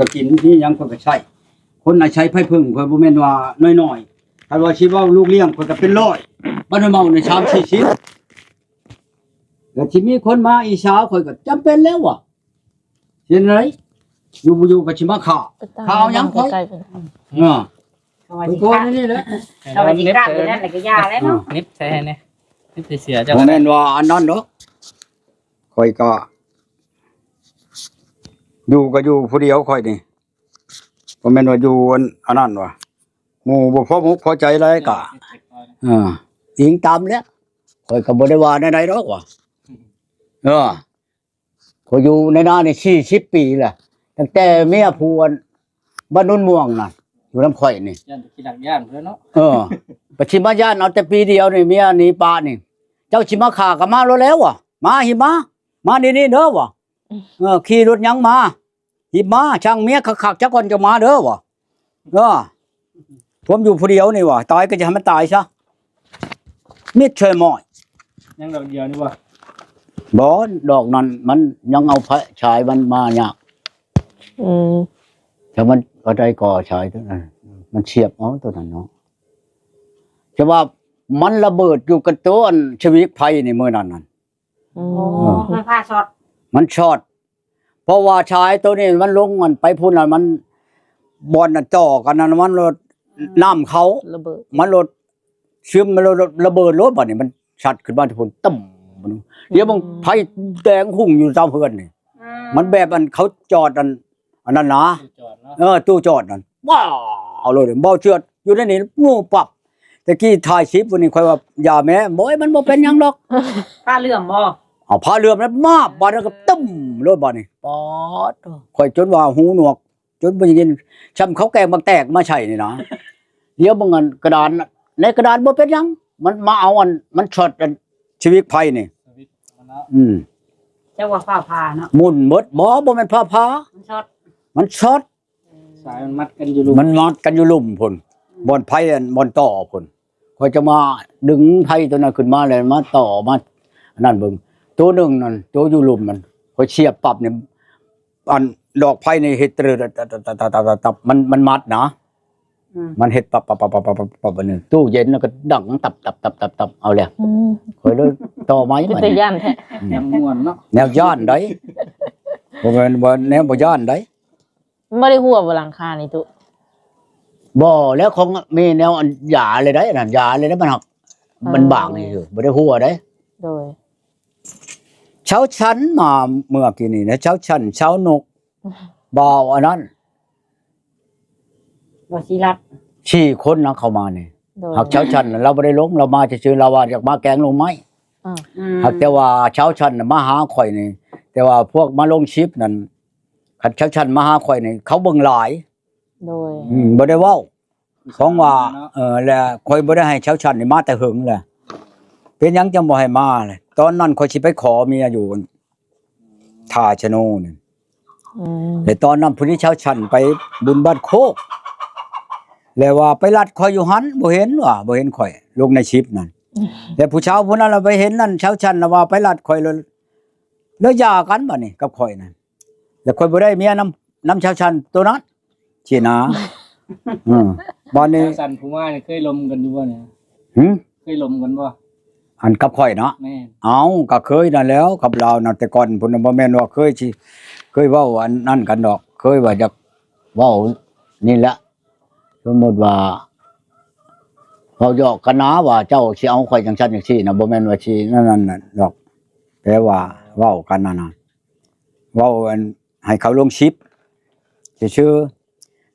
ກໍກິນ ມີຫຍັງຂ້ອຍກໍໃຊ້. ຄົນອາໄສໄພເພິ່ງຂ້ອຍບໍ່ແມ່ນວ່ານ້ອຍໆ ຄັນວ່າຊິເວົ້າລູກລ້ຽງຂ້ອຍກໍເປັນຮ້ອຍ ບ້ານເຮົາເມົາໃນສາມສີ່ສິບ ແລ້ວຊິມີຄົນມາອິດສາຂ້ອຍກໍຈຳເປັນແລ້ວວ່າ ເຮັດໃດ ຢູ່ບໍ່ຢູ່ກໍຊິມາຂ້າ ຂ້າເອົາຫຍັງຂ້ອຍ ເອີ ເຂົາວ່າຊິຂ້າ ນີ້ແຫຼະ ເຂົາວ່າຊິຂ້າຢູ່ນັ້ນແຫຼະ ກໍຢ່າແລ້ວເນາະ ນິບໃສ່ໃຫ້ແດ່ ນິບໃສ່ເສື້ອເຈົ້າ ບໍ່ແມ່ນວ່າອັນນັ້ນດອກ ຂ້ອຍກໍ ຢູ່ກໍຢູ່ຜູ້ດຽວຂ້ອຍນີ້ ບໍ່ແມ່ນວ່າຢູ່ອັນ ອັນນັ້ນວ່າ ໝູ່ບໍ່ພໍອົກພໍໃຈຫຼາຍກະ ເອີ ອີງຕາມແຫຼະ ຂ້ອຍກໍບໍ່ໄດ້ວ່າແນວໃດດອກວ່າ ເອີ ຂ້ອຍຢູ່ໃນນານີ້ສີ່ສິບປີແລ້ວ ຕັ້ງແຕ່ເມຍຜູ້ອັນ ບ້ານໂນນມ່ວງນະ ຢູ່ນຳຂ້ອຍນີ້ ຢ້ານຂີ້ລັກຢ້ານເພິ່ນເນາະ ເອີ ປະຊິມາຢ້ານເອົາແຕ່ປີດຽວນີ້ ເມຍໜີປະນີ້ ເຈົ້າຊິມາຂ້າກໍມາໂລດແລ້ວວ່າ ມາຫິມາ ມານີ້ໆເດີວ່າ ເອີ ຂີ່ລົດຫຍັງມາ ຫິມາ ຊ່າງເມຍຄັກໆ ຈັກກ່ອນຈະມາເດີວ່າ ເອີ ຜົມຢູ່ຜູ້ດຽວນີ້ວ່າ ຕາຍກໍຈະໃຫ້ມັນຕາຍຊະ ມິດເຊີມອຍ ຍັງດອກດຽວນີ້ບໍ່? ບໍ່ ດອກນັ້ນມັນຍັງເອົາໄຟສາຍມັນມາຍາກ ອືມ ຖ້າມັນ ອັນໃດກໍສາຍຕົວນັ້ນ ມັນສຽບເອົາຕົວນັ້ນເນາະ ແຕ່ວ່າມັນລະເບີດຢູ່ກັບຕົວອັນສະວິກໄຟນີ້ມື້ນັ້ນນັ້ນ ອືມ ອໍ ໄຟຟ້າຊັອດ ມັນຊັອດ ເພາະວ່າສາຍໂຕນີ້ມັນລົງອັນໄປພຸ້ນລະ ມັນ ບ່ອນອັນຕໍ່ກັນນັ້ນ ມັນລົດ ອືມ ນ້ຳເຂົ້າ ລະເບີດ ມັນລົດຊຶມ ມັນລົດລະເບີດໂລດ ບາດນີ້ມັນຊັດຂຶ້ນມາແຕ່ພຸ້ນ ຕຶ້ມ ດຽວເບິ່ງ ອືມ ໄຟແດງຮຸ່ງຢູ່ຕາມເຮືອນນີ້ ອືມ ມັນແບບອັນເຂົາຈອດອັນ ອັນນັ້ນນະ ຕູ້ຈອດເນາະ ເອີ ຕູ້ຈອດນັ້ນ ວ້າວ ເອົາໂລດ ເບົາເຊືອດຢູ່ໃນນີ້ ງູປັບ ແຕ່ກີ້ຖ່າຍຄລິບມື້ນີ້ ຂ້ອຍວ່າຢ່າແມ້ ບໍ່ ມັນບໍ່ເປັນຫຍັງດອກ ຜ້າເຫຼື້ອມບໍ່? ເອົາຜ້າເຫຼື້ອມນັ້ນມາບ ບາດນັ້ນກໍຕຶ້ມໂລດ ບາດນີ້ ປາດ ຂ້ອຍຈົນວ່າຫູໜວກ ຈົນບໍ່ໄດ້ຍິນ ຊ່ຳເຂົາແກງບັກແຕກມາໃສ່ນີ້ນະ ດຽວເບິ່ງອັນກະດານ ໃນກະດານບໍ່ເປັນຫຍັງ ມັນມາເອົາອັນ ມັນຊັອດອັນສະວິກໄຟນີ້ ສະວິກມັນເນາະ ອືມ ເຈົ້າວ່າຟ້າຜ່າເນາະ ໝຸ່ນໝົດ ບໍ່ ບໍ່ແມ່ນຟ້າຜ່າ ມັນຊັອດ ມັນຊັອດ ສາຍມັນມັດກັນຢູ່ລຸ່ມ ມັນມັດກັນຢູ່ລຸ່ມພຸ້ນ ອືມ ບ່ອນໄຟອັນ ບ່ອນຕໍ່ພຸ້ນ ຂ້ອຍຈະມາດຶງໄຟຕົວນັ້ນຂຶ້ນມາ ແລ້ວມາຕໍ່ມາອັນນັ້ນເບິ່ງ ໂຕໜຶ່ງນັ້ນ ໂຕຢູ່ລຸ່ມນັ້ນ ຂ້ອຍສຽບປັບນີ້ ອັນດອກໄຟນີ້ເຮັດ ມັນ ມັນມັດນະ ອືມ ມັນເຮັດປັບໆໆໆໆ ອັນນີ້ ຕູ້ເຢັນນະກໍດັງຕັບໆໆໆ ເອົາແລ້ວ ອືມ ຂ້ອຍເລີຍຕໍ່ໄມ້ ເປັນຕາຢ້ານແທ້ ອືມ ຍັງມ່ວນເນາະ ແນວຢ້ານໃດ ບໍ່ແມ່ນວ່າແນວບໍ່ຢ້ານໃດ ມັນບໍ່ໄດ້ຮົ່ວບໍ່ຫຼັງຄານີ້ຕຸ? ບໍ່ແລ້ວ ຂອງມີແນວອັນຢາເລີຍໄດ໋ ອັນນັ້ນຢາເລີຍໄດ໋ ມັນຫັກ ເອີ ມັນບາງຊື່ໆ ບໍ່ໄດ້ຮົ່ວໄດ໋ ໂດຍ ຊາວຊັ້ນມາເມື່ອກີ້ນີ້ນະ ຊາວຊັ້ນ ຊາວນົກ ບ່າວອັນນັ້ນ ບ່າວສີລັດ ສີ່ຄົນນະເຂົ້າມານີ້ ໂດຍ ຫາກຊາວຊັ້ນລາວບໍ່ໄດ້ລົງ ລາວມາຊື່ໆ ລາວວ່າຢາກມາແກງໜໍ່ໄມ້ ອືມ ຫາກແຕ່ວ່າຊາວຊັ້ນນະມາຫາຂ້ອຍນີ້ ແຕ່ວ່າພວກມາລົງຄລິບນັ້ນ ຄັນຊາວຊັ້ນມາຫາຂ້ອຍນີ້ ເຂົາເບິ່ງຫຼາຍ ໂດຍ ອືມ ບໍ່ໄດ້ເວົ້າ ເພາະວ່າ ເອີ ແລະຂ້ອຍບໍ່ໄດ້ໃຫ້ຊາວຊັ້ນນີ້ມາແຕ່ເຫິງແລ້ວ ເປັນຫຍັງຈັ່ງບໍ່ໃຫ້ມາລະ? ຕອນນັ້ນຂ້ອຍຊິໄປຂໍເມຍຢູ່ທ່າຊະໂນນີ້ ອືມ ແລະຕອນນັ້ນຜູ້ນີ້ຊາວຊັ້ນໄປບຸນບ້ານໂຄກ ແລະວ່າໄປລັດຂ້ອຍຢູ່ຫັ້ນ ບໍ່ເຫັນວ່າ ບໍ່ເຫັນຂ້ອຍລົງໃນຄລິບນັ້ນ ແລະຜູ້ຊາວຜູ້ນັ້ນລະໄປເຫັນນັ້ນ ຊາວຊັ້ນລະວ່າໄປລັດຂ້ອຍ ແລ້ວ ແລ້ວຢ່າກັນບາດນີ້ກັບຂ້ອຍນັ້ນ ແລ້ວຂ້ອຍບໍ່ໄດ້ເມຍນຳ ນຳຊາວຊັ້ນໂຕນັ້ນຊີ້ນະ ເອີ ບາດນີ້ ຊາວຊັ້ນຜູ້ມານີ້ເຄີຍລົມກັນຢູ່ບໍ່ນີ້? ຫື? ເຄີຍລົມກັນບໍ່? ອັນກັບຂ້ອຍເນາະ? ແມ່ນ. ເອົ້າ ກໍເຄີຍນັ້ນແຫຼ້ວ ກັບລາວນະ ແຕ່ກ່ອນພຸ້ນນະ ບໍ່ແມ່ນວ່າເຄີຍຊິ ເຄີຍເວົ້າອັນນັ້ນກັນດອກ ເຄີຍວ່າຢາກເວົ້ານີ້ແຫຼະ ສົມມຸດວ່າເວົ້າຫຍອກກັນນະ ວ່າເຈົ້າຊິເອົາຂ້ອຍຈັ່ງຊັ້ນຈັ່ງຊີ້ນະ ບໍ່ແມ່ນວ່າຊິນັ້ນນັ້ນດອກ ແຕ່ວ່າເວົ້າກັນຫັ້ນນະ ເວົ້າອັນ ໃຫ້ເຂົາລົງຄລິບຊື່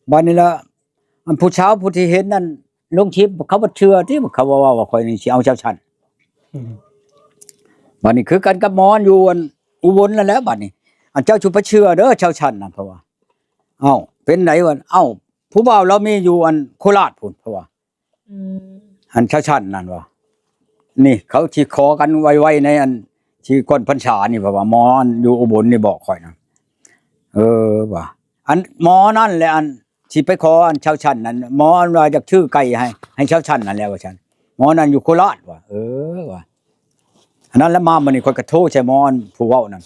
ໆ ບາດນີ້ລະ ອັນຜູ້ຊາວຜູ້ທີ່ເຫັນນັ້ນລົງຄລິບ ເຂົາບໍ່ເຊື່ອຕິ ເຂົາວ່າ ວ່າຂ້ອຍນີ້ຊິເອົາຊາວຊັ້ນ ອືມ ບາດນີ້ຄືກັນກັບໝໍຢູ່ອັນອຸບົນນັ້ນແຫຼະ ບາດນີ້ ອັນເຈົ້າຈະໄປເຊື່ອເດີຊາວຊັ້ນນະ ເພາະວ່າ ເອົ້າ ເປັນໃດວະ ເອົ້າ ຜູ້ບ່າວລາວມີຢູ່ອັນໂຄລາດພຸ້ນ ເພາະວ່າ ອືມ ອັນຊາວຊັ້ນນັ້ນວ່າ ນີ້ເຂົາຊິຂໍກັນໄວໆ ໃນອັນຊິກ່ອນພັນສານີ້ ເພາະວ່າໝໍອັນຢູ່ອຸບົນນີ້ບອກຂ້ອຍນະ ເອີ ວ່າ ອັນໝໍນັ້ນແຫຼະ ອັນຊິໄປຂໍອັນຊາວຊັ້ນນັ້ນ ໝໍອັນວ່າຢາກຊື້ໄກ່ໃຫ້ ໃຫ້ຊາວຊັ້ນນັ້ນແຫຼະວ່າຊັ້ນ ໝໍນັ້ນຢູ່ໂຄລາດວ່າ ເອີ ວ່າ ອັນນັ້ນແຫຼະ ມາມື້ນີ້ຂ້ອຍກໍໂທໃສ່ໝໍອັນຜູ້ເວົ້ານັ້ນ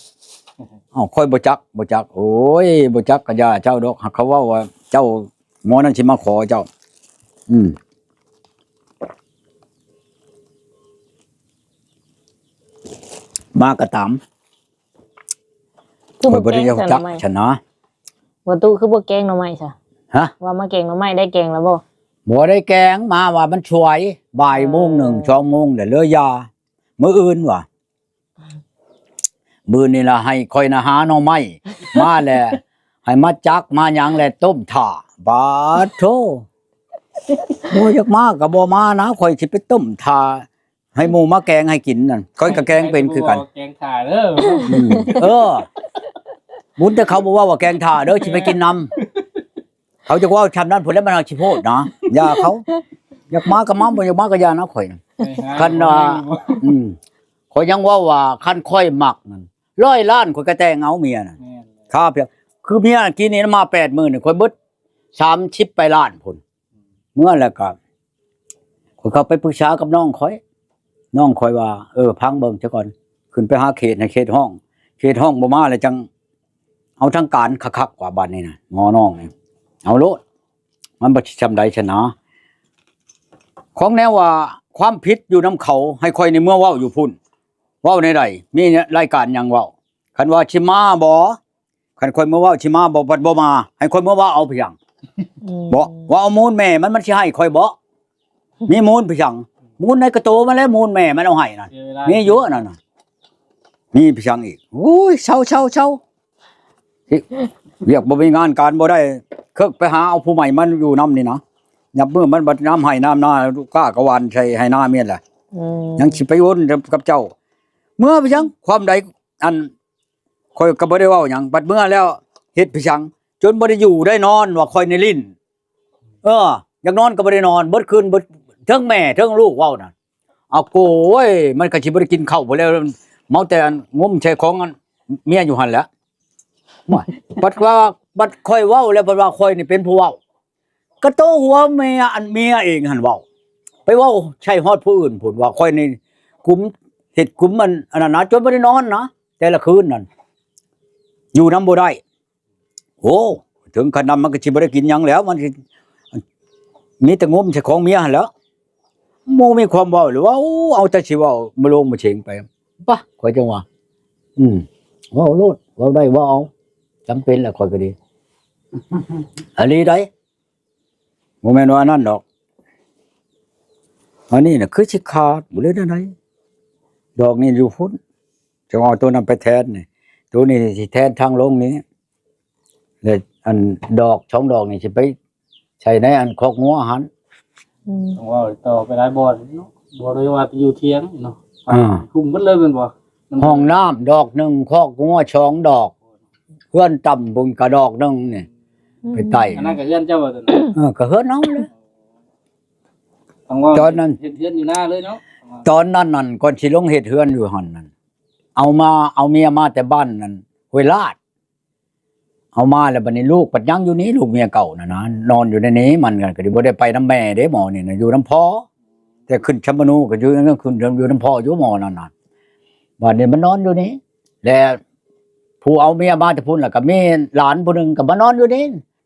ເອົ້າ ຂ້ອຍບໍ່ຈັກ ບໍ່ຈັກ ໂອ້ຍ ບໍ່ຈັກກະຢ່າເຈົ້າດອກ ຫາກເຂົາເວົ້າວ່າເຈົ້າ ໝໍນັ້ນຊິມາຂໍເຈົ້າ ອືມ ມາກໍຕາມ ຄືບໍ່ແກງ ຂ້ອຍບໍ່ໄດ້ຮູ້ຈັກຊັ້ນນະ ບໍ່ຕູ້ຄືບໍ່ແກງໜໍ່ໄມ້ຊະ ຮະ ວ່າມາແກງໜໍ່ໄມ້ ໄດ້ແກງແລ້ວບໍ່? ບໍ່ໄດ້ແກງ ມາວ່າມັນສວຍ ບ່າຍໂມງໜຶ່ງ ເອີ ສອງໂມງແລ້ວເລີຍຢ່າ ມື້ອື່ນວ່າ ມື້ນີ້ລະໃຫ້ຂ້ອຍນະຫາໜໍ່ໄມ້ມາແລ້ວ ໃຫ້ມາຈັກມາຫຍັງແລ້ວຕົ້ມຖ້າ ບາດໂທ ບໍ່ຢາກມາກໍບໍ່ມານະ ຂ້ອຍຊິໄປຕົ້ມຖ້າ ໃຫ້ໝູ່ມາແກງໃຫ້ກິນນັ້ນ ຂ້ອຍກໍແກງເປັນຄືກັນ ແກງຖ້າເດີ ອືມ ເອີ ບຸນແຕ່ເຂົາບໍ່ເວົ້າວ່າແກງຖ້າເດີ ຊິໄປກິນນຳ ເຂົາຈະເວົ້າຊ່ຳນັ້ນພຸ້ນແຫຼະ ມັນເອົາຂີ້ໂພດນະ ຢ່າເຂົາ ຢາກມາກໍມາ ບໍ່ຢາກມາກໍຢ່ານະຂ້ອຍນະ ໄປຫາ ຄັນວ່າ ບໍ່ ອືມ ຂ້ອຍຍັງເວົ້າວ່າ ຄັນຂ້ອຍມັກນັ້ນ ຮ້ອຍລ້ານຂ້ອຍກໍແຕ່ງເອົາເມຍນະ ແມ່ນ ຄ່າພຽງ ຄືເມຍກີ້ນີ້ມາແປດໝື່ນ ຂ້ອຍເບິດສາມສິບປາຍລ້ານພຸ້ນ ເມື່ອແລ້ວກໍ ຂ້ອຍເຂົ້າໄປປຶກສາກັບນ້ອງຂ້ອຍ ນ້ອງຂ້ອຍວ່າ ເອີ ຟັງເບິ່ງຊະກ່ອນ ຂຶ້ນໄປຫາເຂດ ໃຫ້ເຂດຮ້ອງ ເຂດຮ້ອງບໍ່ມາແລ້ວຈັ່ງເອົາທາງການຄັກໆ ກວ່າບາດນີ້ນະ ໝໍນ້ອງນີ້ ເອົາໂລດ ມັນບໍ່ຊິຊ່ຳໃດຊະນະ ຂອງແນວວ່າຄວາມຜິດຢູ່ນຳເຂົາ ໃຫ້ຂ້ອຍນີ້ເມືອເວົ້າຢູ່ພຸ້ນ ເວົ້າແນວໃດ ມີລາຍການຫຍັງເວົ້າ ຄັນວ່າຊິມາບໍ່? ຄັນຂ້ອຍເມືອເວົ້າຊິມາບໍ່ ບັດບໍ່ມາ ໃຫ້ຂ້ອຍເມືອເວົ້າເອົາພຽງ ອືມ ບໍ່ ວ່າເອົາມູນແມ່ມັນ ມັນຊິໃຫ້ຂ້ອຍບໍ່? ມີມູນພຽງ ມູນໃນກະໂຕມັນແຫຼະ ມູນແມ່ມັນເອົາໃຫ້ນັ້ນ ເສຍເວລາ ມີຢູ່ອັນນັ້ນນະ ມີພຽງອີກ ໂອ້ຍ ເຊົາໆໆ ວຽກບໍ່ມີງານການບໍ່ໄດ້ ເຄິກໄປຫາເອົາຜູ້ໃໝ່ມາຢູ່ນຳນີ້ນະ ຍາມມື້ມັນບັດຍາມໄຮ່ຍາມນາ ກ້າກະຫວ່ານໃສ່ໄຮ່ນາເມຍນແຫຼະ ອືມ ຍັງຊິໄປວົນກັບເຈົ້າ ເມືອພຽງ ຄວາມໃດ ອັນ ຂ້ອຍກໍບໍ່ໄດ້ເວົ້າຫຍັງ ບັດເມືອແລ້ວເຮັດໄປສັງ ຈົນບໍ່ໄດ້ຢູ່ໄດ້ນອນ ວ່າຂ້ອຍໃນຫຼິ້ນ ເອີ ຢາກນອນກໍບໍ່ໄດ້ນອນ ເບິດຄືນ ເບິດ ເທິງແມ່ເທິງລູກເວົ້ານະ ເອົາໂກຍ ມັນກໍຊິບໍ່ໄດ້ກິນເຂົ້າພຸ້ນແລ້ວ ເມົາແຕ່ອັນງົມໃສ່ຂອງອັນເມຍຢູ່ຫັ້ນແຫຼະ ໂອ້ຍ ບັດວ່າ ບັດຂ້ອຍເວົ້າແລ້ວ ບັດວ່າຂ້ອຍນີ້ເປັນຜູ້ເວົ້າ ກະໂຕຫົວເມຍ ອັນເມຍເອງຫັ້ນເວົ້າ ໄປເວົ້າໃສ່ຮອດຜູ້ອື່ນພຸ້ນວ່າ ຂ້ອຍນີ້ກຸມ ເຮັດກຸມ ອັນ ອັນນັ້ນນະ ຈົນບໍ່ໄດ້ນອນນະ ແຕ່ລະຄືນນັ້ນ ຢູ່ນຳບໍ່ໄດ້ ໂອ້ ເຖິງຂະນາດມັນກໍຊິບໍ່ໄດ້ກິນຫຍັງແລ້ວ ມັນຊິມີແຕ່ງົມໃສ່ຂອງເມຍຫັ້ນແຫຼ້ວ ບໍ່ມີຄວາມເວົ້າເລີຍ ເວົ້າ ເອົາແຕ່ຊິເວົ້າ ມາໂລງມາເສງໄປ ປະ ຂ້ອຍຈັ່ງວ່າ ອືມ ເວົ້າໂລດ ເວົ້າໄດ້ເວົ້າເອົາ ຈຳເປັນແຫຼະ ຂ້ອຍກໍດີ ອີ່ຫຼີໃດ ບໍ່ແມ່ນວ່າອັນນັ້ນດອກ ອັນນີ້ນະຄືຊິຂາດ ບໍ່ເລີຍແນວໃດ ດອກນີ້ຢູ່ພຸ້ນ ຈະເອົາໂຕນັ້ນໄປແທນນີ້ ໂຕນີ້ຊິແທນທາງລົງນີ້ ແລະ ອັນດອກສອງດອກນີ້ຊິໄປໃສ່ໃນອັນຄອກງົວຫັ້ນ ອືມ ຕ້ອງເວົ້າຕໍ່ໄປຫຼາຍບ່ອນເນາະ ບໍ່ໄດ້ວ່າຢູ່ທຽງເນາະ ອ່າ ຄຸມເບິດເລີຍແມ່ນບໍ່? ຫ້ອງນ້ຳດອກໜຶ່ງ ຄອກງົວສອງດອກ ເຮືອນຕ່ຳພຸ້ນກະດອກໜຶ່ງນີ້ ອືມ ໄປໄຕ້ ອັນນັ້ນກະເຮືອນເຈົ້າບໍ່? ເອີ ກະເຮືອນເຮົາແຫຼະ ຕອນນັ້ນເຮັດເຮືອນຢູ່ນາເລີຍເນາະ ຕອນນັ້ນນັ້ນ ກ່ອນຊິລົງເຮັດເຮືອນຢູ່ຫັ້ນນັ້ນ ເອົາມາ ເອົາເມຍມາແຕ່ບ້ານນັ້ນ ຫ້ວຍລາດ ເອົາມາແລ້ວ ບັດນີ້ລູກພັດຍັງຢູ່ນີ້ ລູກເມຍເກົ່ານັ້ນນະ ນອນຢູ່ໃນນີ້ ມັນກໍບໍ່ໄດ້ໄປນຳແມ່ເດ້ ໝໍນີ້ນະ ຢູ່ນຳພໍ່ ແຕ່ຂຶ້ນຊຳມະນູກໍຢູ່ ຍັງຂຶ້ນຢູ່ນຳພໍ່ຢູ່ ໝໍນັ້ນນະ ບັດນີ້ມັນນອນຢູ່ນີ້ ແລະ ຜູ້ເອົາເມຍມາແຕ່ພຸ້ນ ແລ້ວກໍມີຫຼານຜູ້ໜຶ່ງກໍມານອນຢູ່ນີ້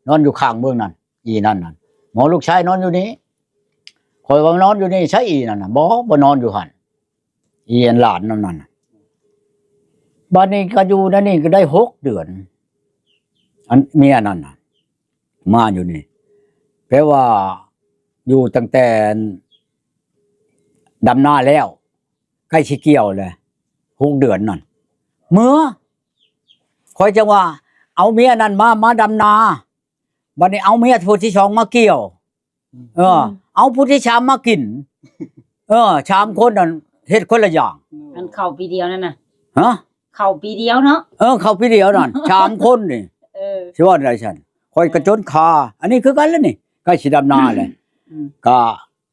ນອນຢູ່ຂ້າງເບື້ອງນັ້ນ ອີນັ້ນນະ ໝໍລູກຊາຍນອນຢູ່ນີ້ ຂ້ອຍວ່າມານອນຢູ່ນີ້ໃສ ອີນັ້ນນະ ບໍ່ ບໍ່ນອນຢູ່ຫັ້ນ ອີອັນຫຼານນັ້ນນະ ບັດນີ້ກໍຢູ່ໃນນີ້ກໍໄດ້ຫົກເດືອນ ອັນເມຍນັ້ນນະ ມາຢູ່ນີ້ ແປວ່າຢູ່ຕັ້ງແຕ່ດຳນາແລ້ວ ໃກ້ຊິກ່ຽວແລ້ວ ຫົກເດືອນນັ້ນ ເມືອ ຂ້ອຍຈັ່ງວ່າເອົາເມຍນັ້ນມາ ມາດຳນາ ບັດນີ້ເອົາເມຍຜູ້ທີສອງມາກ່ຽວ ອືມ ເອີ ເອົາຜູ້ທີສາມມາກິນ ເອີ ສາມຄົນນັ້ນເຮັດຄົນລະຢ່າງ ອັນເຂົ້າປີດຽວນັ້ນນະ ຮະ ເຂົ້າປີດຽວເນາະ ເອີ ເຂົ້າປີດຽວນັ້ນ ສາມຄົນນີ້ ເອີ ຊິວ່າໄດຊັ້ນ ຂ້ອຍກະຈົນຄາ ອັນນີ້ຄືກັນແຫຼະນີ້ ໃກ້ຊິດຳນາແລ້ວ ອືມ ກະ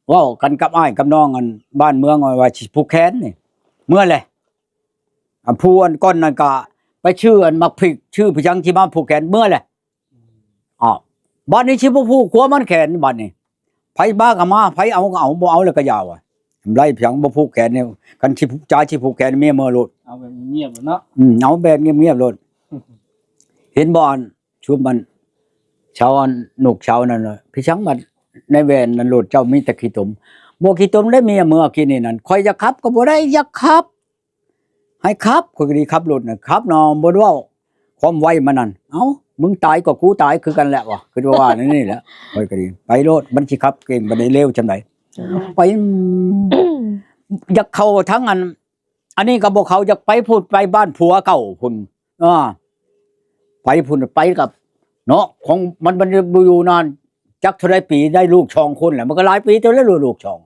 ເວົ້າກັນກັບອ້າຍກັບນ້ອງ ອັນບ້ານເມືອງວ່າຊິຜູກແຂນນີ້ ເມື່ອແຫຼະ ອັນຜູ້ອັນກ່ອນນັ້ນກະໄປຊື້ອັນໝາກພິກ ຊື້ຜູກຫຍັງຊິມາຜູກແຂນ ເມື່ອແຫຼະ ອ້າວ ບັດນີ້ຊິບໍ່ຜູກຂົວມັນແຂນ ບັດນີ້ ໃຜມາກໍມາ ໃຜເອົາກໍເອົາ ບໍ່ເອົາແລ້ວກໍຢ່າວ່າ ທຳໄຫຼພຽງບໍ່ຜູກແຂນນີ້ ຄັນຊິຜູກ ຈາຊິຜູກແຂນເມຍເມືອໂລດ ເອົາແບບງຽບໆໂລດເນາະ ອືມ ເອົາແບບງຽບໆໂລດ ເຫັນບໍ່ ອັນ ຊຸມອັນ ຊາວອັນນົກເຊົານັ້ນ ພີ່ຊ່າງ ບັດໃນແວ່ນນັ້ນໂລດ ເຈົ້າມີແຕ່ຂີ້ຕົມ ບໍ່ຂີ້ຕົມໄດ້ເມຍເມືອກີ້ນີ້ນັ້ນ ຂ້ອຍຢາກຂັບກໍບໍ່ໄດ້ ຢາກຂັບ ໃຫ້ຂັບ ຂ້ອຍກໍດີຂັບລົດນະ ຂັບນຳບໍ່ເວົ້າ ຄວາມໄວມັນນັ້ນ ເອົ້າ ມຶງຕາຍກໍກູຕາຍຄືກັນແຫຼະວ່າ ຄືວ່າແນວນີ້ແຫຼະ ຂ້ອຍກໍດີ ໄປໂລດ ມັນຊິຂັບເກັ່ງປານໃດ ເລວສ່ຳໃດ ໄປ ຢາກເຂົ້າທາງອັນ ອັນນີ້ກໍບໍ່ເຂົ້າ ຢາກໄປພຸ້ນ ໄປບ້ານຜົວເກົ່າພຸ້ນ ເອີ ໄປພຸ້ນ ໄປກັບ ເນາະ ຂອງມັນ ມັນຢູ່ນານຈັກເທົ່າໃດປີ ໄດ້ລູກສອງຄົນແລ້ວ ມັນກໍຫຼາຍປີເຕີບແລ້ວ ລູກສອງ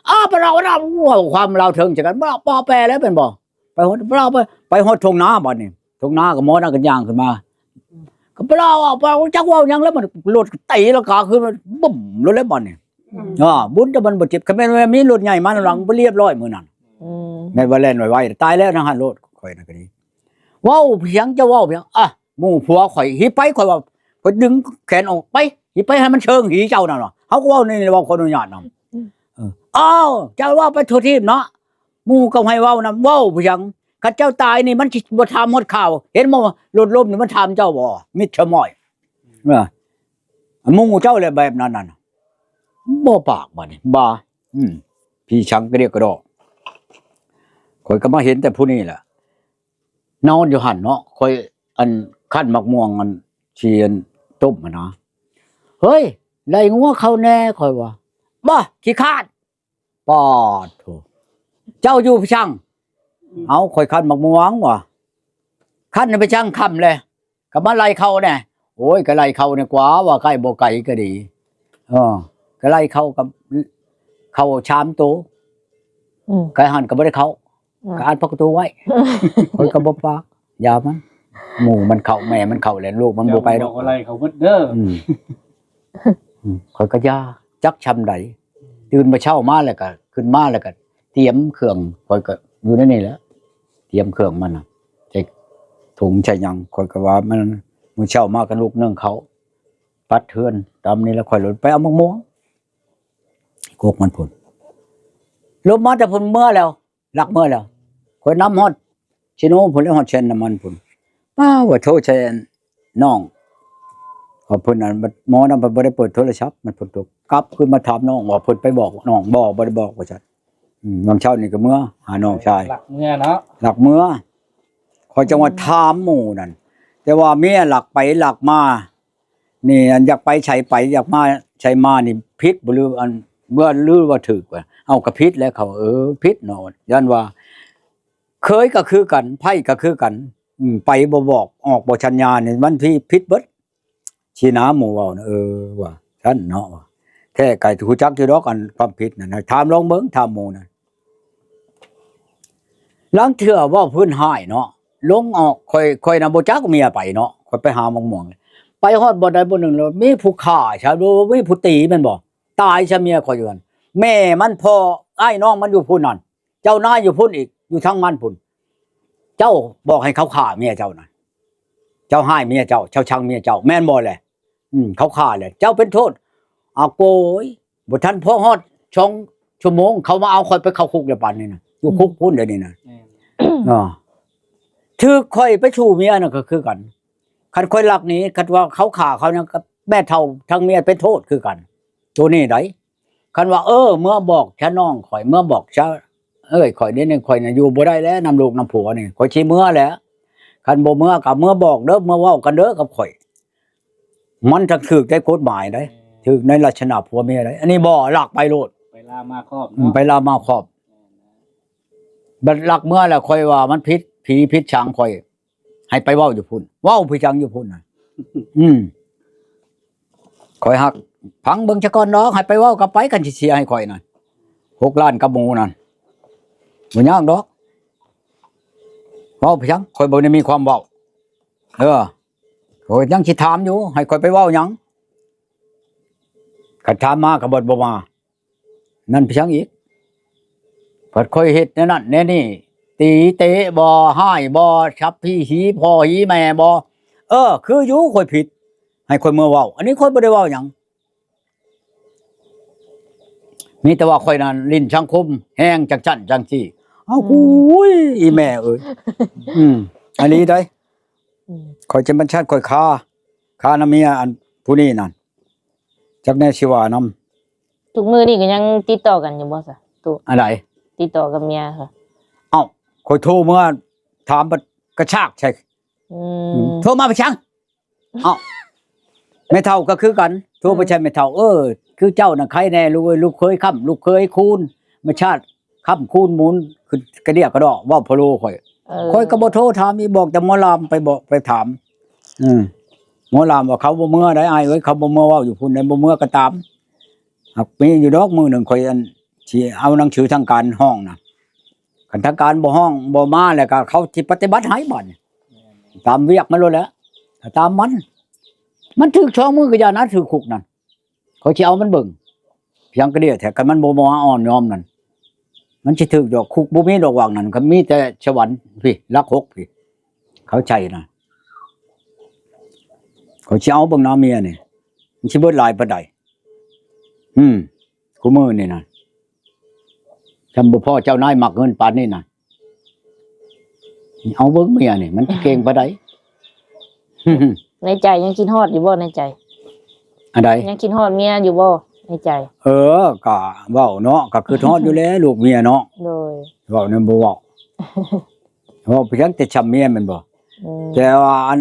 ອ້າ ໄປລາວ ລາວ ເວົ້າຄວາມລາວເຖິງໃສ່ກັນ ບໍ່ ບໍ່ແປແລ້ວແມ່ນບໍ່ ໄປຮອດ ບໍ່ ໄປ ໄປຮອດທົ່ງນາບັດນີ້ ທົ່ງນາກໍໝໍນຳກັນຍ່າງຂຶ້ນມາ ກໍໄປລາວ ໄປ ຈັກເວົ້າຫຍັງແລ້ວ ມັນລົດຕີລະກາຂຶ້ນມາ ບຶ້ມໂລດແລ້ວບັດນີ້ ອືມ ອ່າ ບຸນແຕ່ມັນບໍ່ເຈັບ ຄັນແມ່ນວ່າມີລົດໃຫຍ່ມານຳຫຼັງ ອືມ ໄປລຽບຮ້ອຍມື້ນັ້ນ ອືມ ແມ່ນວ່າແລ່ນໄວໆ ຕາຍແລ້ວນະຫັ້ນໂລດ ຂ້ອຍນະກໍດີ ເວົ້າພຽງ ເຈົ້າເວົ້າພຽງ ອະ ໝູ່ຜົວຂ້ອຍ ຫິບໄປ ຂ້ອຍວ່າ ຂ້ອຍດຶງແຂນອອກ ໄປ ຫິບໄປໃຫ້ມັນເຊີງ ຫີເຈົ້ານັ້ນ ເຮົາກໍເວົ້ານີ້ ເວົ້າຂໍອະນຸຍາດນຳ ອືມ ເອີ ອ້າວ ເຈົ້າເວົ້າໄປທົ່ວທີບເນາະ ໝູ່ກໍໃຫ້ເວົ້ານຳ ເວົ້າພຽງ ຄັນເຈົ້າຕາຍນີ້ ມັນຊິບໍ່ຖາມຮອດຂ່າວ ເຫັນບໍ່ວ່າລົດລົ້ມນີ້ ມັນຖາມເຈົ້າບໍ່ ມິດສະໝ້ອຍ ເອີ ໝູ່ເຈົ້າແຫຼະແບບນັ້ນນະ ບໍ່ປາກບາດນີ້ ບາ ອືມ ຜີຊັງກະດຽກກະດໍ ຂ້ອຍກໍມາເຫັນແຕ່ຜູ້ນີ້ແຫຼະ ນອນຢູ່ຫັ້ນເນາະ ຂ້ອຍ ອັນ ຄັ້ນໝາກມ່ວງ ອັນ ຊິ ອັນ ຕົ້ມຫັ້ນນະ ເຮີ້ຍ ໄລ່ງົວເຂົ້າແດ່ ຂ້ອຍວ່າ ບາ ຂີ້ຄ້ານ ປາດໂທ້ ເຈົ້າຢູ່ໄປຊັງ ເອົ້າ ຂ້ອຍຄັ້ນໝາກມ່ວງວ່າ ຄັ້ນໄປຊັງຄ່ຳແລ້ວ ກໍມາໄລ່ເຂົ້າແດ່ ໂອ້ຍ ກໍໄລ່ເຂົ້າແດ່ກວ່າ ວ່າໃກ້ບໍ່ໄກກໍດີ ເອີ ກໍໄລ່ເຂົ້າກັບ ເຂົ້າສາມໂຕ ອືມ ໄກ່ຫັ້ນກໍບໍ່ໄດ້ເຂົ້າ ອືມ ກໍອັດປະຕູໄວ້ ຂ້ອຍກໍບໍ່ປາກ ຢ່າມັນ ໝູ່ມັນເຂົ້າ ແມ່ມັນເຂົ້າແລ້ວ ລູກມັນບໍ່ໄປດອກ ເຈົ້າບໍ່ໄລ່ເຂົາເບິດເດີ ອືມ ອືມ ຂ້ອຍກໍຢ່າ ຈັກຊ່ຳໃດ ຕື່ນມາເຊົ້າມາແລ້ວກໍ ຂຶ້ນມາແລ້ວກໍຕຽມເຄື່ອງ ຂ້ອຍກໍຢູ່ໃນນີ້ແຫຼະ ຕຽມເຄື່ອງມັນນະ ໃສ່ຖົງໃສ່ຫຍັງ ຂ້ອຍກໍວ່າມັນ ມື້ເຊົ້າມາກໍລຸກໜຶ້ງເຂົ້າ ປັດເຮືອນ ຕາມນີ້ແລ້ວ ຂ້ອຍລົງໄປເອົາໝາກມ່ວງ ກົກມັນພຸ້ນ ລົງມາແຕ່ພຸ້ນເມືອແລ້ວ ລັກເມືອແລ້ວ ຂ້ອຍນຳຮອດເຊໂນພຸ້ນ ແລ້ວຮອດແຊ່ນ້ຳມັນພຸ້ນ ປ້າ ວ່າໂທໃສ່ນ້ອງ ວ່າເພິ່ນນັ້ນ ໝໍນຳ ເພິ່ນບໍ່ໄດ້ເປີດໂທລະສັບ ມັນຝົນຕົກ ກັບຄືນມາຖາມນ້ອງວ່າເພິ່ນໄປບອກນ້ອງບໍ່ ບໍ່ໄດ້ບອກວ່າຊັ້ນ ອືມ ຫວ່າງເຊົ້ານີ້ກໍເມືອຫານ້ອງຊາຍ ລັກເມືອເນາະ ລັກເມືອ ຂ້ອຍຈັ່ງວ່າ ອືມ ຖາມໝູ່ນັ້ນ ແຕ່ວ່າເມຍລັກໄປລັກມາ ນີ້ ອັນຢາກໄປໃສໄປ ຢາກມາໃສມານີ້ ຜິດບໍ່ ຫຼື ອັນ ເມື່ອ ຫຼືວ່າຖືກ ເອົ້າ ກໍຜິດແລ້ວ ເຂົາ ເອີ ຜິດເນາະ ຢ້ານວ່າ ເຄີຍກໍຄືກັນ ໃຜກໍຄືກັນ ອືມ ໄປບໍ່ບອກ ອອກບໍ່ສັນຍານີ້ ມັນຜິດ ຜິດເບິດ ຊີ້ນະ ໝູ່ເວົ້ານະ ເອີ ວ່າຊັ້ນເນາະ ວ່າ ແທ້ກໍຮູ້ຈັກຢູ່ດອກ ອັນຄວາມຜິດນັ້ນ ໃຫ້ຖາມລອງເບິ່ງ ຖາມໝູ່ນັ້ນ ລາງເທື່ອເວົ້າພື້ນຮ້າຍເນາະ ລົງອອກ ຂ້ອຍ ຂ້ອຍນະບໍ່ຈັກເມຍໄປເນາະ ຂ້ອຍໄປຫາໝາກມ່ວງ ໄປຮອດບ່ອນໃດບ່ອນໜຶ່ງແລ້ວ ມີຜູ້ຂ້າຊະ ຫຼືວ່າມີຜູ້ຕີແມ່ນບໍ່ ຕາຍຊະເມຍຂ້ອຍຢູ່ຫັ້ນ ແມ່ມັນ ພໍ່ອ້າຍນ້ອງມັນຢູ່ພຸ້ນນັ້ນ ເຈົ້ານາຍຢູ່ພຸ້ນອີກ ຢູ່ທາງມັນພຸ້ນ ເຈົ້າບອກໃຫ້ເຂົາຂ້າເມຍເຈົ້ານະ ເຈົ້າຮ້າຍເມຍເຈົ້າ ເຈົ້າຊັງເມຍເຈົ້າ ແມ່ນບໍ່ແລະ ອືມ ເຂົາຂ້າແຫຼະ ເຈົ້າເປັນໂທດ ອາໂກຍ ບໍ່ທັນພໍຮອດສອງຊົ່ວໂມງ ເຂົາມາເອົາຂ້ອຍໄປເຂົ້າຄຸກແລ້ວ ປານນີ້ນະ ຢູ່ຄຸກ ອືມ ພຸ້ນດຽວນີ້ນະ ແມ່ນ ເອີ ຖືກຂ້ອຍໄປສູ່ເມຍນະ ກໍຄືກັນ ຄັນຂ້ອຍລັກໜີ ຄັນວ່າເຂົາຂ້າເຂົາຫຍັງ ກໍແມ່ເຖົ້າທັງເມຍເປັນໂທດຄືກັນ ໂຕນີ້ໃດ ຄັນວ່າ ເອີ ເມືອບອກຊະນ້ອງຂ້ອຍ ເມືອບອກຊະເອື້ອຍຂ້ອຍ ດຽວນີ້ຂ້ອຍນະຢູ່ບໍ່ໄດ້ແລ້ວ ນຳລູກນຳຜົວນີ້ ຂ້ອຍຊິເມືອແລ້ວ ຄັນບໍ່ເມືອກໍເມືອບອກເດີ ເມືອເວົ້າກັນເດີກັບຂ້ອຍ ມັນຈະຖືກໃນກົດໝາຍໃດ ຖືກໃນລັກສະນະຜົວເມຍໃດ ອັນນີ້ບໍ່ ລັກໄປໂລດ ໄປລາມາຄອບ ອືມ ເນາະ ໄປລາມາຄອບ ບັດລັກເມືອແລ້ວ ຂ້ອຍວ່າມັນຜິດຜີຜິດສາງ ຂ້ອຍໃຫ້ໄປເວົ້າຢູ່ພຸ້ນ ເວົ້າໄປຫຍັງຢູ່ພຸ້ນນະ ອືມ ຂ້ອຍຮັກ ຟັງເບິ່ງຊະກ່ອນດອກ ໃຫ້ໄປເວົ້າກໍໄປ ຄັນຊິເສຍໃຫ້ຂ້ອຍນະ ຫົກລ້ານກັບໝູນັ້ນ ບໍ່ຍາກດອກ ເວົ້າໄປຫຍັງ ຂ້ອຍບໍ່ໄດ້ມີຄວາມເວົ້າ ເອີ ຂ້ອຍຍັງຊິຖາມຢູ່ ໃຫ້ຂ້ອຍໄປເວົ້າຫຍັງ ຄັນຖາມມາກໍບໍ່ ບໍ່ມາ ນັ້ນໄປຫຍັງອີກ ພັດຂ້ອຍເຮັດແນວນັ້ນແນວນີ້ ຕີເຕະບໍ່ ຮ້າຍບໍ່ ສັບຜີຫີພໍ່ຫີແມ່ບໍ່ ເອີ ຄືຢູ່ຂ້ອຍຜິດ ໃຫ້ຂ້ອຍເມືອເວົ້າ ອັນນີ້ຂ້ອຍບໍ່ໄດ້ເວົ້າຫຍັງ ມີແຕ່ວ່າຂ້ອຍນັ້ນຫຼິ້ນສັງຄົມແຮງ ຈັ່ງຊັ້ນຈັ່ງຊີ້. ເອົາ ອືມ ໂອ້ຍ ອີແມ່ເອີຍ ອືມ ອີ່ຫຼີໃດ໋. ອືມ ຂ້ອຍຈະແມ່ນຊັ້ນ ຂ້ອຍຄາ ຄານຳເມຍອັນຜູ້ນີ້ນັ້ນ ຈັກແນວຊິວ່ານຳ. ທຸກມື້ນີ້ກໍຍັງຕິດຕໍ່ກັນຢູ່ບໍ່ຊະ? ຕູ້ ອັນໃດ? ຕິດຕໍ່ກັບເມຍຊະ? ເອົ້າ ຂ້ອຍໂທເມືອຖາມ ບັດກະຊາກໃສ່. ອືມ ອືມ ໂທມາໄປສັງ? ເອົ້າ ແມ່ເຖົ້າກໍຄືກັນ ໂທໄປໃສ່ແມ່ເຖົ້າ ເອີ ຄືເຈົ້ານະໄຄແນ່ລູກເອີຍ ລູກເຄີຍຄ້ຳ ລູກເຄີຍຄູນ ມາຊາດຄ້ຳຄູນໝູນ ຂຶ້ນກະເດຍກະດໍ້ ເວົ້າພະໂລຂ້ອຍ. ເອີ ຂ້ອຍກໍບໍ່ໂທຖາມອີກ ບອກແຕ່ໝໍລາມໄປ ບອກໄປຖາມ. ເອີ ໝໍລາມວ່າ ເຂົາບໍ່ເມືອໃດອ້າຍເອີຍ ເຂົາບໍ່ເມືອເວົ້າຢູ່ພຸ້ນໃດ ບໍ່ເມືອກໍຕາມ ຫາກມີຢູ່ດອກມື້ໜຶ່ງ ຂ້ອຍ ອັນ ຊິເອົາໜັງສືທາງການຮ້ອງນະ ຄັນທາງການບໍ່ຮ້ອງບໍ່ມາແລ້ວກໍເຂົາຊິປະຕິບັດໃຫ້ບາດນີ້ ຕາມວຽກມັນໂລດແຫຼະ ຕາມມັນ ມັນຖືກສອງມື້ກໍຢ່ານະ ຖືກຄຸກນັ້ນ ຂ້ອຍຊິເອົາມັນເບິ່ງ ພຽງກະເດຍແທ້ ຄັນມັນບໍ່ມາອ່ອນຍອມນັ້ນ ມັນຊິຖືກດອກ ຄຸກບໍ່ມີດອກຫວ່າງນັ້ນ ກໍມີແຕ່ສະຫວັນພີ້ ຫຼັກຫົກພີ້ ເຂົ້າໃຈນະ ຂ້ອຍຊິເອົາເບິ່ງນະເມຍນີ້ ມັນຊິເບິດຫຼາຍປານໃດ. ອືມ ຄູ່ມື້ນີ້ນະ ຊ່ຳບໍ່ພໍເຈົ້ານາຍມັກເງິນປານນີ້ນະ ເອົາເບິ່ງເມຍນີ້ ມັນຊິເກັ່ງປານໃດ. ໃນໃຈຍັງຄິດຮອດຢູ່ບໍ່ ໃນໃຈ? ອັນໃດ? ຍັງຄິດຮອດເມຍຢູ່ບໍ່ ໃນໃຈ? ເອີ ກະເວົ້າເນາະ ກະຄິດຮອດຢູ່ແຫຼະ ລູກເມຍເນາະ. ໂດຍ ເວົ້າແນວບໍ່ເວົ້າ ເວົ້າໄປຫຍັງແຕ່ຊ່ຳເມຍແມ່ນບໍ່? ອືມ ແຕ່ວ່າອັນ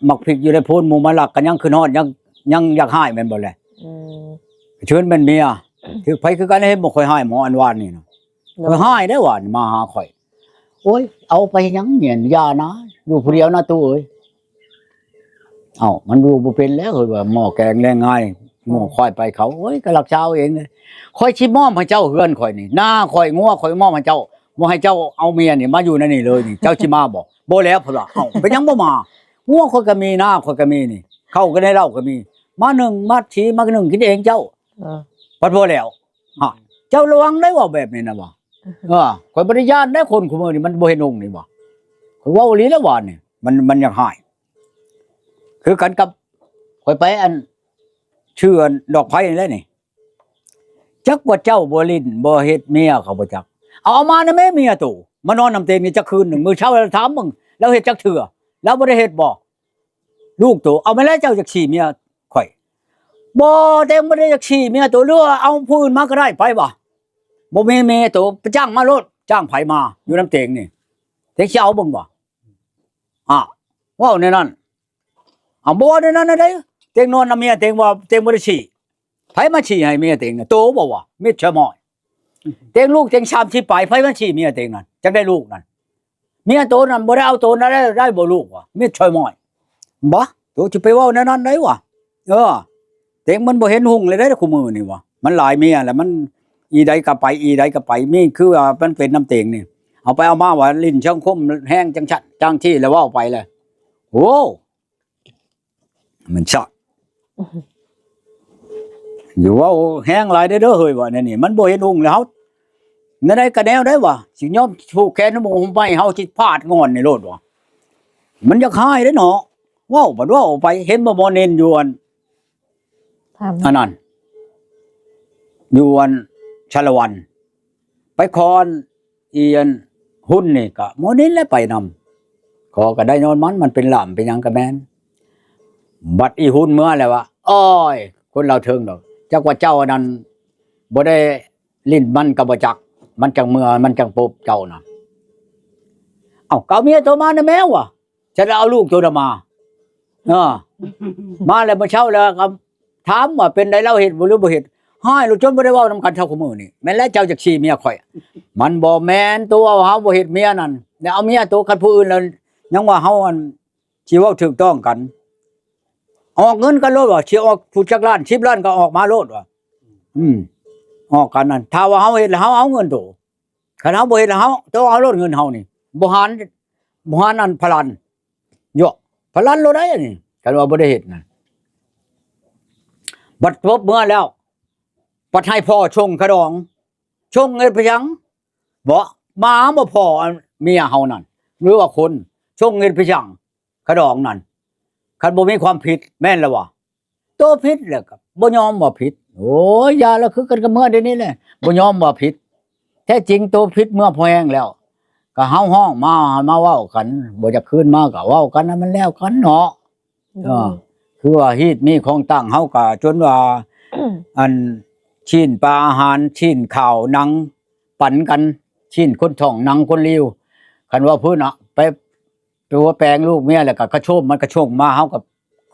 ໝາກພິກຢູ່ໃນໂພນໝູ່ມາລັກ ກໍຍັງຄິດຮອດ ຍັງ ຍັງຢາກຮ້າຍແມ່ນບໍ່ແລະ? ອືມ ເຊີນແມ່ນເມຍ ຖືກໃຜຄືກັນ ເຫັນບໍ່ຂ້ອຍຮ້າຍໝໍອັນວານນີ້ນະ. ໂດຍ ຂ້ອຍຮ້າຍໄດ໋ວານນີ້ມາຫາຂ້ອຍ ໂອ້ຍ ເອົາໄປຫຍັງເມຍ ຢ່ານະ ຢູ່ຜູ້ດຽວນະຕູ້ເອີຍ. ເອົ້າ ມັນຢູ່ບໍ່ເປັນແລ້ວ ຂ້ອຍວ່າໝໍແກງແລງງາຍ ໝໍຄວາຍໄປເຂົາ ໂອ້ຍ ກໍລັກສາເອົາເອງເລີຍ ຂ້ອຍຊິມອບໃຫ້ເຈົ້າເຮືອນຂ້ອຍນີ້ ນາຂ້ອຍ ງົວຂ້ອຍມອບໃຫ້ເຈົ້າ ບໍ່ໃຫ້ເຈົ້າເອົາເມຍນີ້ມາຢູ່ໃນນີ້ເລີຍນີ້ ເຈົ້າຊິມາບໍ່? ບໍ່ແລ້ວ ເພິ່ນວ່າ ເອົ້າ ເປັນຫຍັງບໍ່ມາ? ງົວຂ້ອຍກໍມີ ນາຂ້ອຍກໍມີນີ້ ເຂົ້າກໍໃນເລົ້າກໍມີ ມາໜຶ້ງມາສີມາໜຶ້ງກິນເອງເຈົ້າ. ເອີ ພັດບໍ່ແລ້ວ ຮະ ເຈົ້າລະວັງໄດ໋ ເວົ້າແບບນີ້ນະວ່າ ເອີ ຂ້ອຍບໍ່ໄດ້ຢ້ານໄດ໋ ຄົນຄູ່ມື້ນີ້ມັນບໍ່ເຫັນຫຸ່ງນີ້ວ່າ ຂ້ອຍເວົ້າອີ່ຫຼີແລ້ວວານນີ້ ມັນ ມັນຢາກຮ້າຍ ຄືກັນກັບຂ້ອຍໄປອັນ ເຊື່ອດອກໄຟນີ້ແຫຼະນີ້ ຈັກວ່າເຈົ້າບໍ່ຫຼິ້ນບໍ່ເຮັດເມຍເຂົາບໍ່ຈັກ ເອົາ ເອົາມານະແມ່ເມຍໂຕ ມານອນນຳເຕີງນີ້ຈັກຄືນໜຶ່ງ ມື້ເຊົ້າລະຖາມເບິ່ງ ລາວເຮັດຈັກເທື່ອ ລາວບໍ່ໄດ້ເຮັດບໍ່? ລູກໂຕ ເອົາມາແລ້ວ ເຈົ້າຢາກສີເມຍຂ້ອຍ ບໍ່ ແຕ່ງບໍ່ໄດ້ຢາກສີເມຍໂຕ ຫຼືວ່າເອົາຜູ້ອື່ນມາກໍໄດ້ ໄປວ່າ ບໍ່ມີເມຍໂຕ ໄປຈ້າງມາໂລດ ຈ້າງໃຜມາ ຢູ່ນຳເຕີງນີ້ ແຕ່ງຊິເອົາເບິ່ງວ່າ ອາ ເວົ້າແນວນັ້ນ ອາ ບໍ່ແນວນັ້ນໃດ໋ ເຕັງນອນນຳເມຍເຕັງວ່າເຕັງບໍ່ໄດ້ສີ ໃຜມາສີໃຫ້ເມຍເຕັງນະ ໂຕບໍ່ວ່າ ມິດຊະມ້ອຍ ເຕັງລູກເຕັງສາມສິບປາຍ ໃຜມາສີເມຍເຕັງນັ້ນ ຈັກໄດ້ລູກນັ້ນ ເມຍໂຕນັ້ນບໍ່ໄດ້ເອົາໂຕນັ້ນໄດ້ ໄດ້ບໍ່ລູກວ່າ ມິດຊະມ້ອຍ ບໍ່ ໂຕຊິໄປເວົ້າແນວນັ້ນໄດ໋ວ່າ ເອີ ເຕັງມັນບໍ່ເຫັນຫຸ່ງເລີຍເດ້ ຄູ່ມື້ນີ້ວ່າ ມັນຫຼາຍເມຍແລ້ວ ມັນອີໃດກໍໄປ ອີໃດກໍໄປ ມີຄືວ່າມັນເປັນນຳເຕັງນີ້ ເອົາໄປເອົາມາວ່າຫຼິ້ນສັງຄົມແຮງ ຈັ່ງຊັ້ນຈັ່ງຊີ້ ແລ້ວເວົ້າໄປແລ້ວ ໂອ້ ມັນຊະ ຢ່າເວົ້າແຮງຫຼາຍເດີ້ເຮີ້ຍ ວ່າແນວນີ້ ມັນບໍ່ເຫັນຫຸ່ງແລ້ວ ເຮົາ ແນວໃດກໍແນວໃດວ່າ ຊິຍອມຜູກແຂນຫູກໄມ້ ເຮົາຊິຟາດງ່ອນໃຫ້ໂລດວ່າ ມັນຢາກຮ້າຍເດ້ເນາະ ເວົ້າບັດເວົ້າອອກໄປ ເຫັນບໍ່ ໝໍນິນຢູ່ອັນ ຖາມ ອັນນັ້ນ ຢູ່ອັນຊາລະວັນ ໄປຂໍອັນ ອີອັນຫຸ່ນນີ້ກະໝໍນິນແຫຼະໄປນຳ ຂໍກະໄດ້ຍ້ອນມັນ ມັນເປັນຫຼາມເປັນຫຍັງກະແມ່ນ ບັດອີຫຸ່ນເມືອແລ້ວວ່າ ໂອ້ຍ ຄົນລາວເທິງດອກ ຈັກວ່າເຈົ້າອັນນັ້ນບໍ່ໄດ້ຫຼິ້ນມັນກະບໍ່ຈັກ ມັນຈັ່ງເມືອ ມັນຈັ່ງປົບເຈົ້ານະ ເອົ້າ ກະເອົາເມຍໂຕມານະແມ່ວ່າ ຈະໄດ້ເອົາລູກໂຕນັ້ນມາ ເອີ ມາແລ້ວມື້ເຊົ້າແລ້ວກໍຖາມວ່າເປັນໃດລາວເຮັດບໍ່ ຫຼືບໍ່ເຮັດ ຮ້າຍໂລດ ຈົນບໍ່ໄດ້ເວົ້ານຳກັນເທົ່າຄູ່ມື້ນີ້ ແມ່ນແລ້ວເຈົ້າຢາກສີເມຍຂ້ອຍ ມັນບໍ່ແມ່ນໂຕ ເຮົາບໍ່ເຮັດເມຍນັ້ນ ແລ້ວເອົາເມຍໂຕກັບຜູ້ອື່ນແລ້ວ ຍັງວ່າເຮົາອັນ ຊິເວົ້າຖືກຕ້ອງກັນ ອອກເງິນກັນໂລດວ່າ ຊິອອກຜູ້ຈັກລ້ານ ສິບລ້ານກໍອອກມາໂລດວ່າ ອືມ ອອກກັນນັ້ນ ຖ້າວ່າເຮົາເຮັດແລ້ວເຮົາເອົາເງິນໂຕ ຄັນເຮົາບໍ່ເຮັດ ເຮົາຕ້ອງເອົາໂລດເງິນເຮົານີ້ ບໍ່ຫານ ບໍ່ຫານອັນພະລັນ ເຍາະ ພະລັນໂລດໄດ໋ອັນນີ້ ຄັນວ່າບໍ່ໄດ້ເຮັດນະ ບັດຈົບເມືອແລ້ວ ບັດໃຫ້ພໍ່ສົ່ງຂະດອງ ສົ່ງເຮັດໄປຫຍັງ ເບາະ ມາບໍ່ພໍອັນເມຍເຮົານັ້ນ ຫຼືວ່າຄົນ ສົ່ງເຮັດໄປຫຍັງ ຂະດອງນັ້ນ ຄັນບໍ່ມີຄວາມຜິດ ແມ່ນລະວະ ໂຕຜິດແລ້ວກໍ ບໍ່ຍອມວ່າຜິດ. ໂອ້ຍ ຢ່າລະ ຄືກັນກັບເມືອດຽວນີ້ແຫຼະ ບໍ່ຍອມວ່າຜິດ. ແທ້ຈິງໂຕຜິດເມືອພໍແຮງແລ້ວ ກໍເຮົາຮ້ອງມາ ໃຫ້ມາເວົ້າກັນ ບໍ່ຢາກຄືນມາກໍເວົ້າກັນໃຫ້ມັນແລ້ວກັນເນາະ. ເອີ ຄືວ່າຮີດມີຂອງຕັ້ງ ເຮົາກໍຈົນວ່າ ອັນ ຊີ້ນປາອາຫານ ຊີ້ນຂ້າວໜັງ ປັນກັນ ຊີ້ນຄົນທ້ອງໜັງຄົນລຽວ. ຄັນວ່າພື້ນເນາະ ໄປ ຕົວແປງລູກເມຍ ແລ້ວກໍກະໂຊມມັນກະຊົງມາ ເຮົາກໍ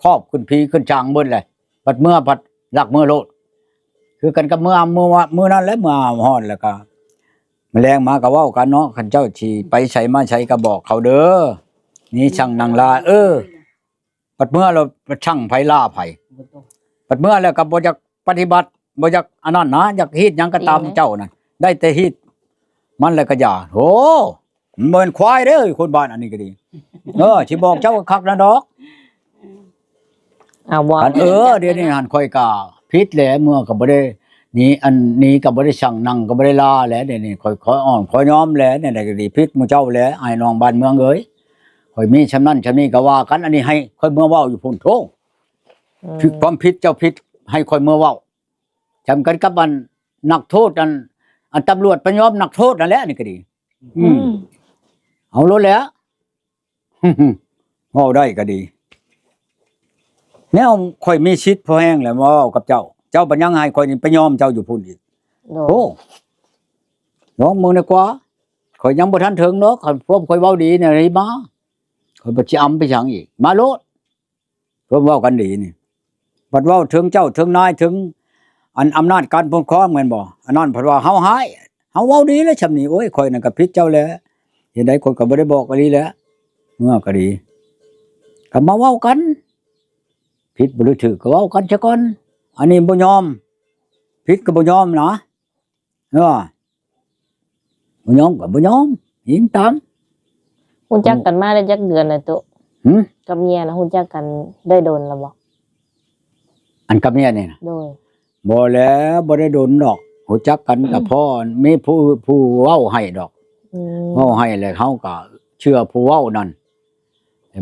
ຄອບຂຶ້ນຜີຂຶ້ນຊ່າງເບິດແຫຼະ. ບັດເມືອພັດລັກເມືອໂລດ ຄືກັນກັບເມືອ ເມືອ ມື້ນັ້ນແຫຼະ ເມືອຮອດແລ້ວກໍ ມາແລງມາກໍເວົ້າກັນເນາະ ຄັນເຈົ້າຊິໄປໃສມາໃສກໍບອກເຂົາເດີ ນີ້ຊ່າງນາງລາ ເອີ ບັດເມືອແລ້ວຊ່າງໃຜລາໃຜ ບັດເມືອແລ້ວກໍບໍ່ຢາກປະຕິບັດ ບໍ່ຢາກອັນນັ້ນນະ ຢາກຮີດຫຍັງກໍຕາມເຈົ້ານັ້ນ ໄດ້ແຕ່ຮີດມັນແລ້ວກໍຢ່າ. ໂອ້ ມັນບໍ່ແມ່ນຄວາຍເດ້ ຄົນບ້ານອັນນີ້ກໍດີ ເອີ ຊິບອກເຈົ້າຄັກໆນັ້ນດອກ. ເອົາບໍ່ ອັນ ເອີ ດຽວນີ້ຫັ້ນຂ້ອຍກໍຜິດແຫຼະ ເມືອກໍບໍ່ໄດ້ໜີ ອັນ ໜີກໍບໍ່ໄດ້ສັ່ງ ນັ່ງກໍບໍ່ໄດ້ລາແຫຼະ. ດຽວນີ້ຂ້ອຍຂໍອ້ອນຂໍຍອມແຫຼະ ແນວໃດກໍດີ ຜິດໝູ່ເຈົ້າແຫຼະ ອ້າຍນ້ອງບ້ານເມືອງເອີຍ. ຂ້ອຍມີຊ່ຳນັ້ນຊ່ຳນີ້ກໍວ່າກັນ ອັນນີ້ໃຫ້ຂ້ອຍເມືອເວົ້າຢູ່ພຸ້ນ ໂທ້ ອືມ ຜິດ ຄວາມຜິດເຈົ້າຜິດ ໃຫ້ຂ້ອຍເມືອເວົ້າ ຊ່ຳກັນກັບອັນນັກໂທດ ອັນ ອັນຕຳຫຼວດໄປຍອມນັກໂທດນັ້ນແຫຼະ ນີ້ກໍດີ ອືມ ອືມ ເອົາໂລດແຫຼະ ເວົ້າໄດ້ກໍດີ ແນວຂ້ອຍມີສິດພໍແຮງແລ້ວມາເວົ້າກັບເຈົ້າ ເຈົ້າບັດຍັງໃຫ້ຂ້ອຍນີ້ໄປຍອມເຈົ້າຢູ່ພຸ້ນອີກ. ໂອ້ ລອງເບິ່ງດີກວ່າ ຂ້ອຍຍັງບໍ່ທັນເຖິງດອກ ຄັນພວກຂ້ອຍເວົ້າດີນີ້ໃຫ້ມາ ຂ້ອຍບໍ່ຊິອຳໄປຫຍັງອີກ ມາໂລດ. ເພິ່ນເວົ້າກັນດີນີ້ ບັດເວົ້າເຖິງເຈົ້າເຖິງນາຍ ເຖິງອັນອຳນາດການປົກຄອງແມ່ນບໍ່? ອັນນັ້ນເພິ່ນວ່າເຮົາຮ້າຍ ເຮົາເວົ້າດີແລ້ວຊ່ຳນີ້. ໂອ້ຍ ຂ້ອຍນັ້ນກໍຜິດເຈົ້າແຫຼະ ເຮັດໃດຂ້ອຍກໍບໍ່ໄດ້ບອກອີ່ຫຼີແຫຼະ ເມື່ອກໍດີ ກໍມາເວົ້າກັນ ຜິດບໍ່ຫຼືຖືກກໍເວົ້າກັນຊະກ່ອນ. ອັນນີ້ບໍ່ຍອມ ຜິດກໍບໍ່ຍອມນະ. ເອີ ບໍ່ຍອມກໍບໍ່ຍອມ ອີງຕາມ. ຮູ້ຈັກກັນມາໄດ້ຈັກເດືອນແລ້ວຕຸ? ຫື? ກັບເມຍນະ ຮູ້ຈັກກັນໄດ້ດົນແລ້ວບໍ່? ອັນກັບເມຍນີ້ນະ? ໂດຍ. ບໍ່ແລ້ວ ບໍ່ໄດ້ດົນດອກ ຮູ້ຈັກກັນກໍພໍ ມີຜູ້ ຜູ້ເວົ້າໃຫ້ດອກ ອືມ ເວົ້າໃຫ້ແລ້ວເຮົາກໍເຊື່ອຜູ້ເວົ້ານັ້ນ.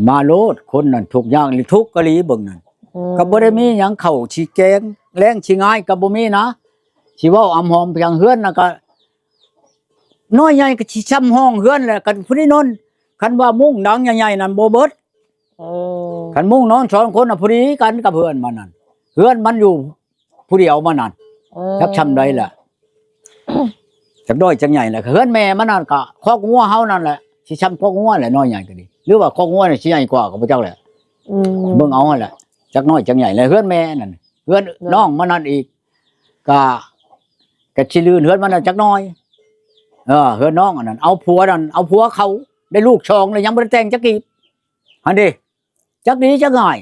ມາໂລດ ຄົນນັ້ນທຸກຍາກອີ່ຫຼີ ທຸກກະຫຼີເບິ່ງນັ້ນ ອືມ ກໍບໍ່ໄດ້ມີຫຍັງ ເຂົ້າຊິແກງແລງຊິງາຍກໍບໍ່ມີນະ ຊິເວົ້າອຳຫອມພຽງເຮືອນນະ ກໍນ້ອຍໃຫຍ່ກໍຊິຊ່ຳຫ້ອງເຮືອນແຫຼະ ກັນຜູ້ນີ້ນອນ. ຄັນວ່າມຸ້ງດັງໃຫຍ່ໆນັ້ນບໍ່ເບິດ ເອີ ຄັນມຸ້ງນອນສອງຄົນນະ ພໍດີກັນກັບເຮືອນມັນນັ້ນ ເຮືອນມັນຢູ່ ຜູ້ດຽວມັນນັ້ນ ເອີ ຈັກຊ່ຳໃດລະ ຈັກນ້ອຍຈັກໃຫຍ່ລະ. ເຮືອນແມ່ມັນນັ້ນກະຄອກງົວເຮົານັ້ນແຫຼະ ຊິຊ່ຳຄອກງົວແຫຼະ ນ້ອຍໃຫຍ່ກໍດີ ຫຼືວ່າຄອກງົວນີ້ຊິໃຫຍ່ກວ່າກໍບໍ່ຈັກແຫຼະ ອືມ ເບິ່ງເອົາຫັ້ນແຫຼະ ຈັກນ້ອຍຈັກໃຫຍ່ແຫຼະ. ເຮືອນແມ່ນັ້ນ ເຮືອນນ້ອງມັນນັ້ນອີກ ກະ ກະຊິລື່ນເຮືອນມັນນັ້ນຈັກໜ້ອຍ. ເອີ ເຮືອນນ້ອງອັນນັ້ນ ເອົາຜົວນັ້ນ ເອົາຜົວເຂົາ ໄດ້ລູກສອງແລ້ວ ຍັງບໍ່ໄດ້ແຕ່ງຈັກກີບ ຫັ້ນເດ ຈັກດີຈັກງ່າຍ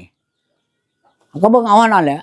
ເຮົາກໍເບິ່ງເອົາຫັ້ນນັ້ນແຫຼະ.